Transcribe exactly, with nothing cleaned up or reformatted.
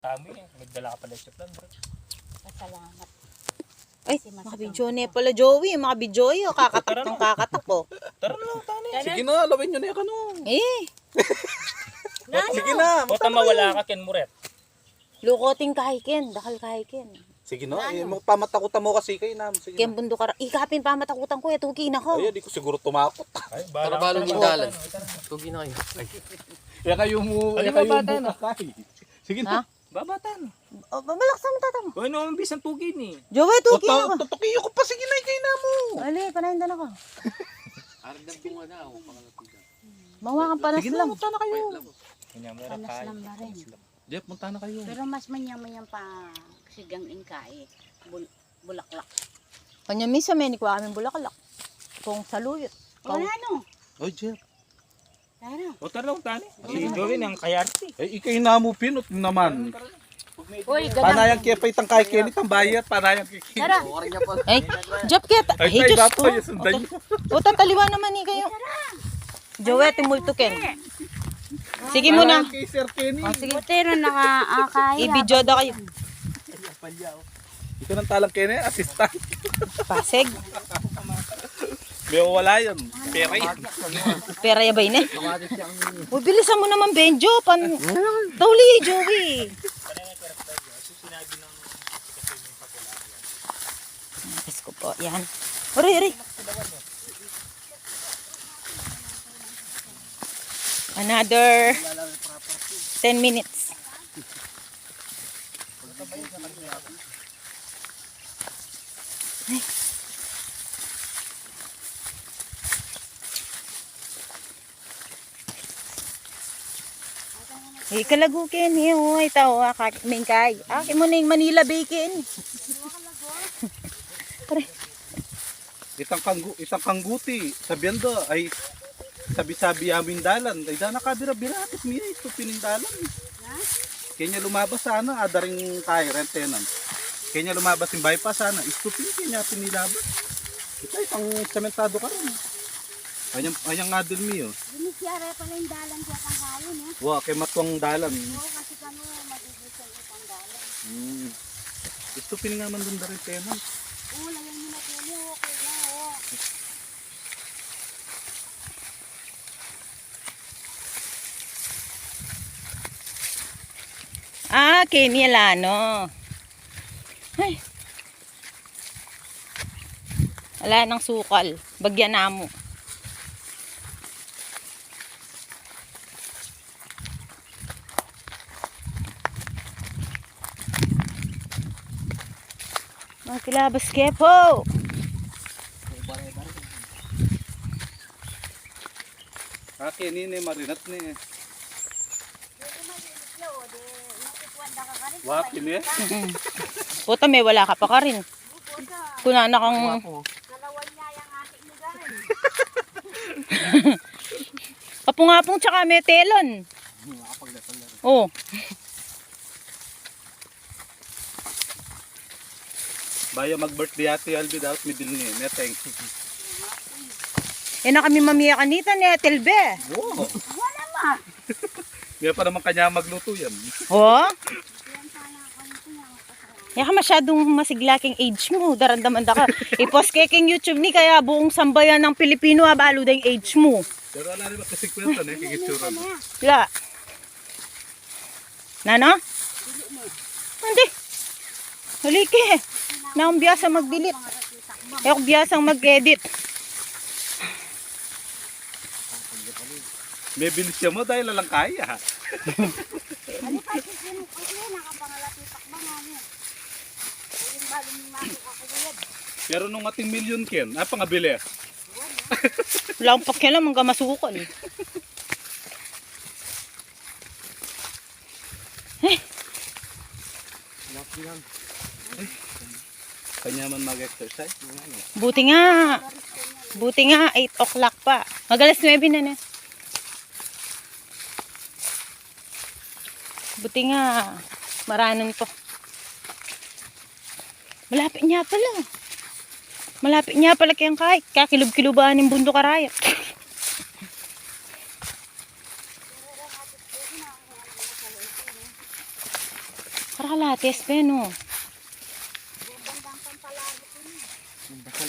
Kami, eh. May dala ka pala sa plan, bro. Pasalamat. Ay, makabidyo ne pala, Joey. Makabidyo, o. Kakatak ng kakatak, o. Tara na lang, tani. Sige na, lawin nyo na yung ano. Eh. Sige na, puta, mawala ka, ken muret. Lukoting kahiken, dakal kahiken. Sige na, eh, pamatakutan mu kasi kay nam. Sige na. Ken bunduk ara-, ikapin pamatakutan ku, e, tuki na ku. Ay, di ku siguru tumakut. Ay, bala. Tara, balong indalan. Tuki na kayu. Ay. Ya kayu mu, ya kayu mu, no? Sige na. Ha? Babatan. O, mabalak sa matatam. O, ano, ang bisan tuki ni. Jowa, tuki na ku. Tutuki ku pa, sige na, ikay na mu. Ali, panayin da na ku. Ardang bunga na, o, pangalapitan. Mawa kang panas lang. Sige na, punta na kayu. Panas lang ba rin? Jeff, punta na kayu. Pero mas manyang-manyang pa sigang ingka, e. Bul-, bulaklak. Kanya minsan, menikwa kaming bulaklak. Kung saluyot. O, ano? Oy, Jeff. Tara. O, tara, tani. Si Joey nang kayarte. E, ikay na mu, pinut naman. Uy, ganda. Panayang kaya pa itang kay Kenny, itang bayat, panayang kay Kenny. Tara. Ay, Jeff, kaya ta-, ay, ay, Diyos ko. Puta, taliwa naman ni kayu. Joey, tumultukin. Sige mu na. Panayang kay Sir Kenny. O, sige. Buti na naka-, ah, kaya. I-video da kayu. Ika nang talang Kenny, assistant. Pasig. May wala yan. Pera yan. Pera ya ba ini? Uy, bilisan mu naman, Benjo. Pan-, tauli, Joey. Diyos ko po, yan. Aray, aray. Another ten minutes. Ay. E, kalagu Kenny, o, ay tau, a, kaki mingkay. A, kaya mu na ing Manila Bay, Kenny. Pare. Itang kanggu-, itang kangguti, sabian da, ay, sabi-sabi amin dalan, ay, dana kabira-bira, atis mi, ay, stupin ing dalan. Kenya lumabas sana, ada ring kay rent tenant. Kenya lumabas ing bypass sana, stupin, kenya pinilabas. Ita, itang sementado karin. Anyang, anyang adil mi, o. Ini siya, re pala ing dalan siya kang hayo, no? Wa, kay matuang dalan. O, kasi kanu, magigis ang itang dalan. Hmm. Stupin nga man dun da rin tenant. O, lagyan mo na, Kenny, okay na, o. A, Kenny, ala no. Ay. Ala nang sukal. Bagyan na mu. Makilabas ke po. Akin ini, marinat ni. Wapi ni? Mm-mm. Puta, me wala ka pa karin. Kuna na kang apung-apung tsaka me telan. O. Baya mag-birthday Ate Albi, dapat mibil ni, meteng. E na kami mamie kanita ni Ate Albi. O. Wala ma. Kaya pa naman kanya magluto yan. O? Kaya ka masyadong masigla king age mu, daramdaman da ka. I-post ke king YouTube ni, kaya buong sambayan ng Pilipino abalu da ing age mu. Pero ala naman kasi kwenta na, kikitsura na. Wala. Nanu? Andi. Huli ke. Naku, biyasa mag-delete. E ku biyasang mag-edit. Mebilis ya mu dahil alang kaya. Ano pa, sisinu, kasi nakapangalapit takbang, ano. Yung bagong masok ako, Kuya. Pero nung ating milyon, Ken, ah, pangabili. Wala akong pakialam, hanggang masukal. Eh. Kanya man mag-exercise. Buti nga. Buti nga, eight o'clock pa. Mag-alas nuebe na na. Buti nga, maranan pa. Malapit ne pala. Malapit ne pala keng kahit kakilub-kiluban ning bunduk a rayat. Karalates pe, no? Basta